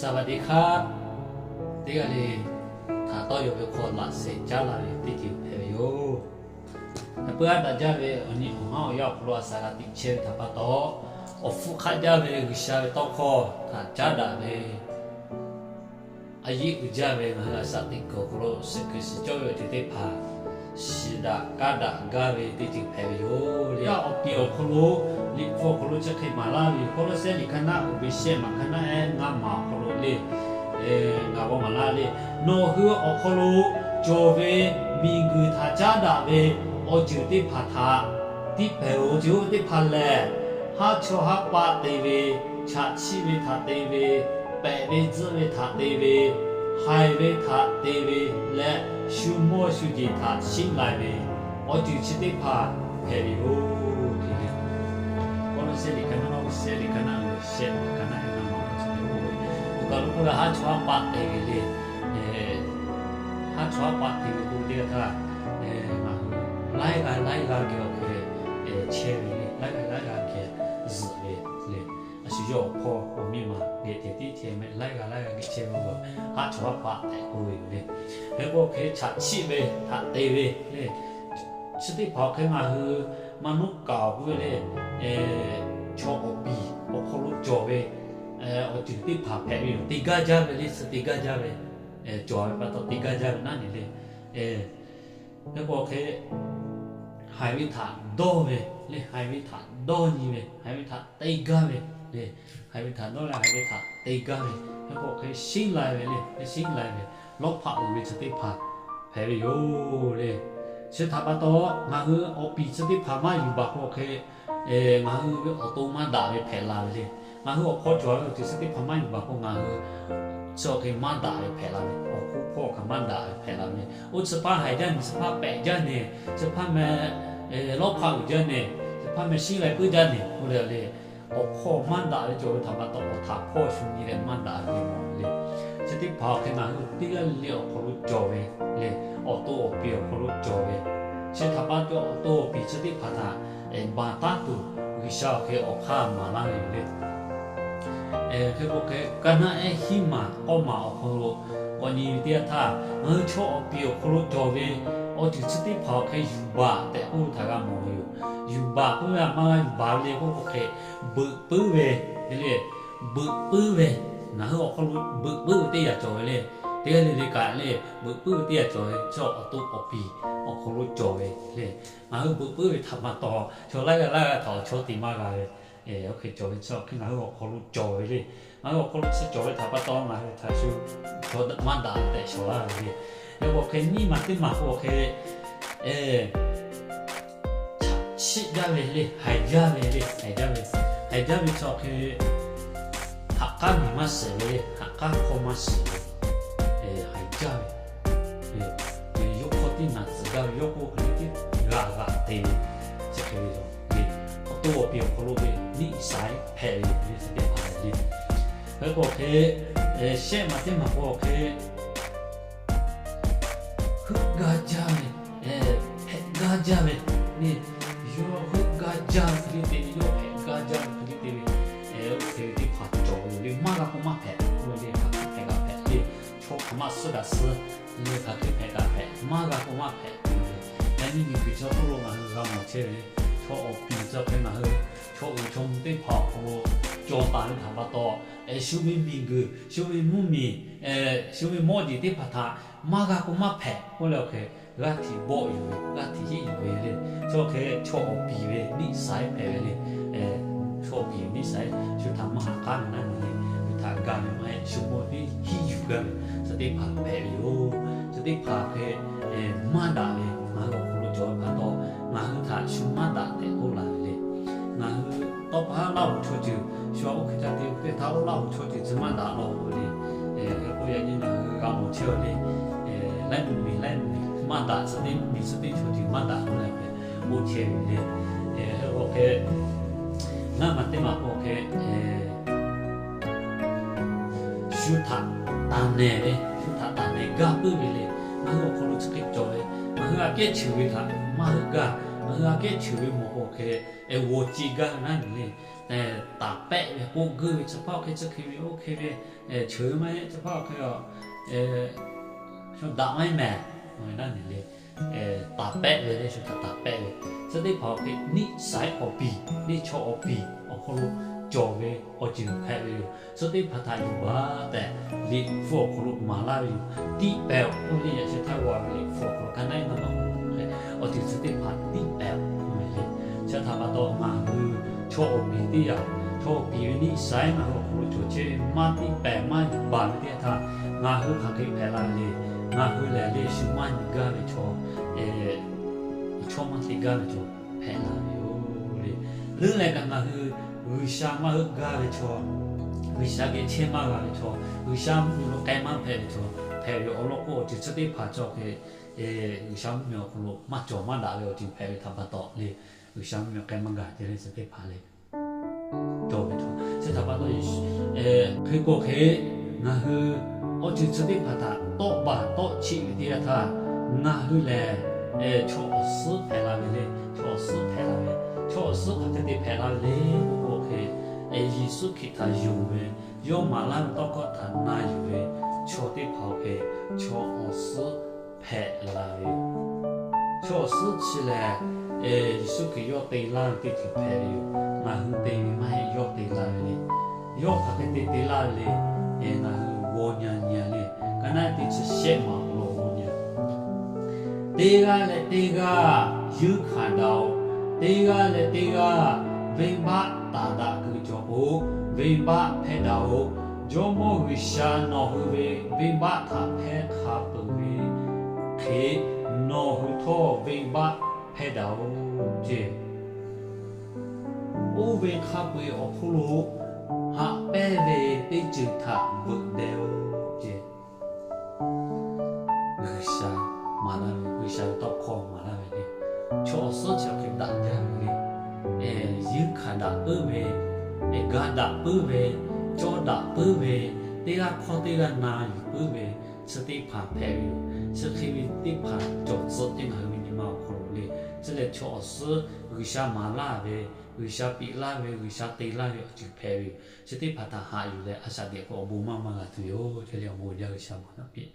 สวัสดีครับ Teˇ g'aˇ le, htaꞈ tawˇ yaw ve hk'aw laꞈ sheh caˉ la ve teˇ ceuˬ hpehꞈ ve yoˬ. Naˬ peuˇ aˉ daꞈ jaˇ ve awˬ nyi awˬ haˉ awˬ yanˇ awˬ hk'aw lo a shaꞈ g'a tiꞈ chehˇ ve htaꞈ pa taw, awˬ hpfuhˇ hk'aˆ jaˇ ve G'uiˬsha ve tawˇ hkawˇ htaꞈ caˉ daꞈ ve a yeˆ uiˍ jaˇ ve ngaˬ hui a shaꞈ teꞈ kuiˬ awˬ hk'aw lo suhˍ kuiˬ shiˍ cawˇ ve awˬ ceuˬ teˇ hpaˍ shiˍ daꞈ kaˇ daꞈ gaˇ ve teˇ ceuˬ hpehꞈ ve yoˬ le. Yaˇ awˬ piˍ awˬ hk'aw lo, Liꞈ hpu awˬ hk'aw lo chi hk'e maˍ laˇ ve yoˬ. Kawˇlawˇsehˇ liꞈ ka naˆ uiˍ ve shehˆ maˬ ka naˆ ehˉ ngaˇ maˬ awˬ hk'aw lo le, ngaˬ g'aw maˍ laˇ le. Nawˬ hui awˬ hk'aw lo cawˬ ve miˬguiˬ htaꞈ caˉ daꞈ ve awˬ ceuˬ teˇ hpaˍ htaꞈ tiˇ pehˍ-oˬ. Awˬ ceuˬ oˇ ve teˇ hpaˍ lehˬ, haˉ chawˇ haˉ paˆ te ve, chaꞈ chiˆ ve htaꞈ te ve, pehꞈ ve tzuhˆ ve htaꞈ te ve, haiˬ ve htaꞈ te ve leh, shu mawˇ shu jeˬ htaꞈ shinˉ lai ve awˬ ceuˬ chi teˇ hpaˍ hpehꞈ ve yoˬ. Kawˇlawˇsehˇ liꞈ ka naˆ, Kawˇlawˇsehˇ liꞈ ka naˆ uiˍ ve shehˆ maˬ ka naˆ ehˉ ngaˇ maˬ awˬ hk'aw lo, oˇ kaˬ lo k'oˆ ve haˉ chawˇ haˉ paˆ te ve le. Haˉ chawˇ haˉ paˆ te ve k'oˆ ve teˇ g'aˇ htaˇ, ngaˬ hui laiˉ g'aˇ laiˉ g'aˇ geh awˬ hk'e chehˇ ve le, laiˉ g'aˇ laiˉ g'aˇ geh zuhꞈ ve le. A shu yawˇ awˬ hpawˇ awˬ miˇ ma geh teꞈ tiˉ chehˇ meh, laiˉ g'aˇ laiˉ g'aˇ geh chehˇ ve, haˉ chawˇ haˉ paˆ tehꞈ k'oˆ ve yoˬ le. Hk'e k'o hk'e chaꞈ chiˆ ve htaꞈ te ve le. Chi teˇ hpaˍ awˬ hk'e ngaˬ hui maˇ nuˉ kaˍ awˬ k'oˆ ve le, chaw awˬ piˍ awˬ hk'aw lo cawˬ ve awˬ ceuˬ teˇ hpaˍ hpehꞈ ve yoˬ. Te gaˇ jaˇ ve le, suh te gaˇ jaˇ ve, cawˬ ve pa taw te gaˇ jaˇ ve naˉ ne le. Hk'e k'o hk'e haiˬ ve htaꞈ dawˇ ve le, haiˬ ve htaꞈ dawˇ nyi ve, haiˬ ve htaꞈ te gaˇ ve le. Haiˬ ve htaꞈ dawˇ leh haiˬ ve htaꞈ te gaˇ ve, hk'e k'o hk'e shinˉ lai ve le, shinˉ lai ve, lawˇ hpaˆ uiˍ ve chi teˇ hpaˍ hpehꞈ ve yoˬ le. Chi htaꞈ pa taw, ngaˬ hui awˬ piˍ chi teˇ hpaˍ maˇ yuˬ baˬ k'o hk'e, ngaˬ hui ve awˬ to maˇ daꞈ ve hpehꞈ la ve le. Ngaˬ hui awˬ hk'aw cawˬ ve awˬ ceuˬ chi teˇ hpaˍ maˇ yuˬ baˬ k'o, ngaˬ hui chi awˬ hk'e maˇ daꞈ ve hpehꞈ la ve, awˬ hk'oˆ hpawˇ kaꞈ maˇ daꞈ ve hpehꞈ la ve le. Oˇ chi hpaˇ haiˬ jaˇ nehˬ, chi hpaˇ pehꞈ jaˇ nehˬ, chi hpaˇ meh lawˇ hpaˆ uiˍ jaˇ nehˬ, chi hpaˇ meh shinˉ lai puiˉ jaˇ nehˬ k'oˆ le le. Awˬ hk'aw maˇ daꞈ ve cawˬ ve htaꞈ pa taw, awˬ htaꞈ hpawˇ shu nyi leh maˇ daꞈ ve le. Chi teˇ hpaˍ awˬ hk'e ngaˬ hui teˇ g'aˇ le awˬ hk'aw lo cawˬ ve le, awˬ to awˬ piˍ awˬ hk'aw lo cawˬ ve, chi htaꞈ pa taw awˬ to awˬ piˍ chi teˇ hpaˍ htaꞈ baˬ taˉ tuˬ G'uiˬsha awˬ hk'e awˬ hk'aˇ maˍ laˇ ve yoˬ le. Hk'e k'o hk'e ka naˆ ehˉ hiˉ maˬ k'awˇ maˬ awˬ hk'aw lo k'awꞈ nyi ve teˇ yanˇ htaˇ, ngaˬ hui chaw awˬ piˍ awˬ hk'aw lo cawˬ ve awˬ ceuˬ chi teˇ hpaˍ awˬ hk'e yuˬ baˬ tehꞈ k'oˆ ve htaꞈ g'a mawˬ ve yoˬ. Yuˬ baˬ k'oˆ ve a maˇ g'a yuˬ baˬ ve le k'oˆ k'o hk'e, beuꞈ puiˉ ve le, beuꞈ puiˉ ve, ngaˬ hui awˬ hk'aw lo beuꞈ puiˉ ve teˇ yanˇ cawˬ ve le. Teˇ g'aˇ le le kaꞈ le, beuꞈ puiˉ ve teˇ yanˇ cawˬ ve, chi awˬ to awˬ piˍ awˬ hk'aw lo cawˬ ve le. Ngaˬ hui beuꞈ puiˉ ve htaꞈ pa taw, chaw laiˉ g'aˇ laiˉ g'aˇ htaꞈ awˬ chawˇ te maˇ g'a ve, awˬ hk'e cawˬ ve chi awˬ hk'e ngaˬ hui awˬ hk'aw lo cawˬ ve le. Ngaˬ hui awˬ hk'aw lo chi cawˬ ve htaꞈ pa taw ngaˬ hui htaꞈ shu chaw maˇ daꞈ tehꞈ shawˍ laˇ ve le. Yaꞈ k'o hk'e nyiˇ maˬ teˇ maˬ k'o hk'e, chaꞈ chiˆ jaˇ ve le, haiˬ jaˇ ve le, haiˬ jaˇ ve, haiˬ jaˇ ve chi awˬ hk'e haꞈ k'aˉ miˬ maˇ shiˍ ve le, haꞈ k'aˉ hk'aw maˇ shiˍ ve, haiˬ jaˇ ve, yawˇ hk'aw tiˉ naˬ tcuhˍ gaˇ ve, yawˇ k'oˆ hk'e tiˉ g'aꞈ g'aꞈ te ve, chi hk'e ve yoˬ le. Awˬ to awˬ piˍ awˬ hk'aw lo ve niˆ saiˉ hpehꞈ ve le, chi teˇ hpaˍ le. Hk'e k'o hk'e shehˆ maˬ teˇ maˬ k'o hk'e heuˆ gaˇ jaˇ ve, hpehꞈ gaˇ jaˇ ve le. Yawˇ heuˆ gaˇ jaˇ ve hk'e le te ve, yawˇ hpehꞈ gaˇ jaˇ ve hk'e le te ve, oˇ hk'e ve teˇ hpaˍ cawˬ ve yoˬ le. Maˇ g'a k'o maˇ hpehꞈ k'oˆ ve le, hk'aˬ hk'e hpehꞈ g'a hpehꞈ le. Chaw hk'aˬ maˇ suhˉ daꞈ suhˉ le, hk'aˬ hk'e hpehꞈ g'a hpehꞈ, maˇ g'a k'o maˇ hpehꞈ k'oˆ ve le. Yaꞈ nyi miˬguiˬ chi awˬ hk'oˆ lo ngaˬ hui g'a mawˬ chehˇ ve le. Chaw awˬ piˍ chi hk'e ngaˬ hui chaw uiˍ chaw mvuh teˇ hpaˍ awˬ hk'aw lo cawˬ taˍ ve htaꞈ pa taw, shu ve miˬguiˬ, shu ve mvuhˇmiˬ, shu ve mawˇ jeˬ teˇ hpaˍ htaꞈ maˇ g'a k'o maˇ hpehꞈ k'oˆ leh awˬ hk'e g'aˇ htiꞈ bawˆ yuˬ ve, g'aˇ htiꞈ hiˆ yuˬ ve le. Chi hk'e chaw awˬ piˍ ve niˆ saiˉ hpehꞈ ve le. Chaw awˬ piˍ niˆ saiˉ shu htaꞈ maˇ haꞈ k'aˉ ve naˉ ve le, shu htaꞈ ga ve maˇ heˆ, shu mawˇ tiˉ hiˆ yuˬ gaˇ ve chi teˇ hpaˍ hpehꞈ ve yoˬ. Chi teˇ hpaˍ hk'e maˇ daꞈ ve ngaˬ hui awˬ hk'aw lo cawˬ ve pa taw, ngaˬ hui htaꞈ shu maˇ daꞈ tehꞈ k'oˆ laˬ ve le. Ngaˬ hui tawˇ pa haˉ Laˇ huˍ chaw ceuˬ shu a oˇ hk'e ca te ve teˇ htaˇ, oˇ Laˇ huˍ chaw ceuˬ chi maˇ daꞈ law k'oˆ le. Hk'e k'o yaꞈ nyi ngaˬ hui g'a mawˬ chehˇ ve le. Laiˉ mvuhˇmiˬ laiˉ mvuhˇmiˬ maˇ daꞈ, suh teˇ mvuhˇmiˬ suh teˇ chaw ceuˬ maˇ daꞈ k'oˆ leh k'o, oˇ chehˇ ve le. Hk'e k'o hk'e ngaˇ maˬ teˇ maˬ k'o hk'e shu htaꞈ taˍ nehˬ ve, shu htaꞈ taˍ nehˬ gaˇ puiˉ ve le. Ngaˬ hui awˬ hk'aw lo chi hk'e cawˬ ve, ngaˬ hui aꞈ kehˉ cheuˬ ve htaꞈ maˇ heuˆ gaˇ. Ngaˬ hui aꞈ kehˉ cheuˬ ve mawˬ k'o hk'e, g'awˬ ce gaˇ ve naˉ nyi le. Taˍ pehˆ ve k'oˆ geuˇ ve chi hpaˇ awˬ hk'e chi hk'e ve oˇ hk'e ve, cheuˬ ve maˇ heˆ chi hpaˇ awˬ hk'e a, daꞈ maˇ heˆ mehˍ, naˉ nyi le. Taˍ pehˆ ve le, shu htaꞈ taˍ pehˆ ve, chi teˇ hpaˍ awˬ hk'e niˆ saiˉ awˬ piˍ, neˇ chaw awˬ piˍ awˬ hk'aw lo cawˬ ve awˬ ceuˬ hpehꞈ ve yoˬ. Chi teˇ hpaˍ htaꞈ yuˬ baˬ tehꞈ, Liꞈ hpu awˬ hk'aw lo maˍ laˇ ve yoˬ. Tiˇ pehˍ oˇ ve yaꞈ sheh htaˇ g'a ve Liꞈ hpu awˬ hk'aw lo ka naˉ nyi ma ma, awˬ ceuˬ chi teˇ hpaˍ tiˇ pehˍ oˇ ve le. Chi htaꞈ pa taw ngaˬ hui chaw awˬ piˍ teˇ yanˇ, chaw awˬ piˍ ve niˆ saiˉ ngaˬ hui awˬ hk'aw lo cawˬ chehˇ ve maˇ tiˇ pehˍ maˇ yuˬ baˬ ve teˇ htaˇ, ngaˬ hui hk'aˬ hk'e hpehꞈ la ve le. Ngaˬ hui lehˬ le shu maˇ nyi gaˇ ve chaw, chaw maˇ te gaˇ ve chaw hpehꞈ la ve yoˬ le. Leuˉ leh kaꞈ ngaˬ hui G'uiˬsha maˇ heuˆ gaˇ ve chaw, G'uiˬsha geh chehˇ maˇ g'a ve chaw, G'uiˬsha mvuhˇmiˬ lo k'ai maˇ hpehꞈ ve chaw hpehꞈ ve awˬ lawn k'o, awˬ ceuˬ chi teˇ hpaˍ cawˬ hk'e, G'uiˬsha mvuhˇmiˬ awˬ hk'aw lo maˇ cawˬ maˇ daꞈ ve awˬ ceuˬ hpehꞈ ve htaꞈ pa taw le, G'uiˬsha mvuhˇmiˬ k'ai maˇ g'a ce le chi teˇ hpaˍ le. Cawˬ ve chaw chi htaꞈ pa taw, hk'e k'o hk'e, ngaˬ hui awˬ ceuˬ chi teˇ hpaˍ htaꞈ tawˆ baˬ tawˆ cheˆ ve teˇ yanˇ htaˇ, ngaˬ hui lehˬ chaw awˬ suhˉ hpehꞈ la ve le. Chaw awˬ suhˉ hpehꞈ la ve, chaw awˬ suhˉ hk'aˬ hk'e te hpehꞈ la ve le k'oˆ k'o hk'e, Yeˍsuˆ Hkriꞈ htaꞈ yonˍ ve, yawˇ maˍ laˇ ve tawˇ hkawˇ htaꞈ na yuˬ ve chaw teˇ hpaˍ hk'e, chaw awˬ suhˉ hpehꞈ la ve yoˬ. Chaw awˬ suhˉ chi lehˬ, Yeˍsuˆ Hkriꞈ yawˇ te laˇ ve teˇ ceuˬ hpehꞈ ve yoˬ. Ngaˬ hui te ve maˇ heˆ, yawˇ te laˇ ve le. Yawˇ hk'aˬ hk'e te te laˇ ve le. Ngaˬ hui g'aw nyi nyi le. Ka naˉ te chi shehˆ maˬ awˬ lawn g'aw nyi. Teˇ g'aˇ leh teˇ g'aˇ yuˇ hkanˍ daꞈ-oꞈ. Teˇ g'aˇ leh teˇ g'aˇ venˇbaˆ taˍ daꞈ kuiˬ cawˬ k'o, venˇbaˆ hpehˇ daꞈ-oꞈ. Jawˇmawˇ G'uiˬsha nawˬ hui ve venˇbaˆ htaꞈ hpehˇ hk'a peuˬ ve hk'e, nawˬ hui htawˇ venˇbaˆ hpehˇ daꞈ-oꞈ ce. Oˇ ve hk'a peu-eˬ awˬ hk'oˆ lo haꞈ pehnˇ ve teˇ ceuˬ htaꞈ veuꞈ deh-oꞈ ce. G'uiˬsha maˍ laˇ ve, G'uiˬsha ve tawˇ hkawˇ maˍ laˇ ve le. Chaw awˬ suhˉ chi awˬ hk'e daꞈ jaˇ ve le. Yuˇ hkanˍ daꞈ puiˉ ve, ga daꞈ puiˉ ve, cawˇ daꞈ puiˉ ve, teˇ g'aˇ hkawˇ teˇ g'aˇ na yuˬ puiˉ ve, chi teˇ hpaˍ hpehꞈ ve yoˬ. Chi hk'e ve teˇ hpaˍ cawˬ tcuh teˇ ngaˬ hui ve nyi ma awˬ hk'aw lo le. Chi lehˬ chaw awˬ suhˉ G'uiˬsha maˍ laˇ ve, G'uiˬsha piꞈ laˇ ve, G'uiˬsha te laˇ ve awˬ ceuˬ hpehꞈ ve yoˬ. Chi teˇ hpaˍ htaꞈ haꞈ yuˬ leh a shaꞈ teꞈ k'o awˬ bon maˇ maˇ g'a tuˬ yoˬ. Chi lehˬ awˬ bon jaˇ G'uiˬsha maˍ laˇ piˇ.